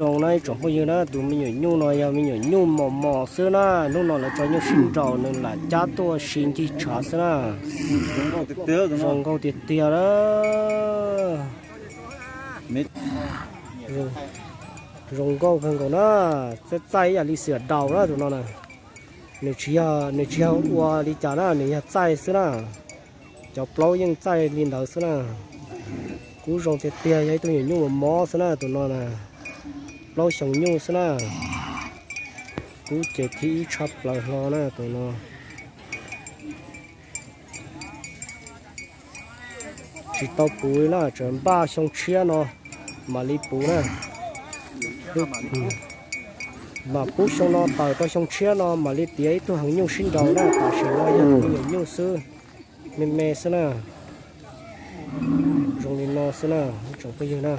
Zoo na ib tsoom phooj ywg na, tus me nyuam nyuj no yog me nyuam nyuj mos mos xwb na, hnub no lawv tso nyuj sib nraus nws lam cab tuaj si ncig tshav xwb na. Zoo nkauj tiag tiag na. Zoo nkauj kawg nkaus na, txaij txaij ib yam li xiam daus na tus no na. Nws tsis yog, nws tsis yog ua li cas na, nws yog txaij xwb na. Cov plaub yeej txaij li ntawd xwb na. Kub zoo tiag tiag, yog ib tug nyuam nyuj mos mos xwb na tus no na. Plaub xyoo nyuj xwb na. Kub ces thib ib tshaj plaws hlo na tus no. Tsis tau puv li na, tseem npaj xyoo tshiab no mam li puv na. Mam pub xyoo no tawm rau xyoo tshiab no mam li tiav ib tug heev nyuj sib nraus na, tam sim no yog me nyuam nyuj xwb, me me xwb na. Zoo li no xwb na ib tsoom phooj ywg na.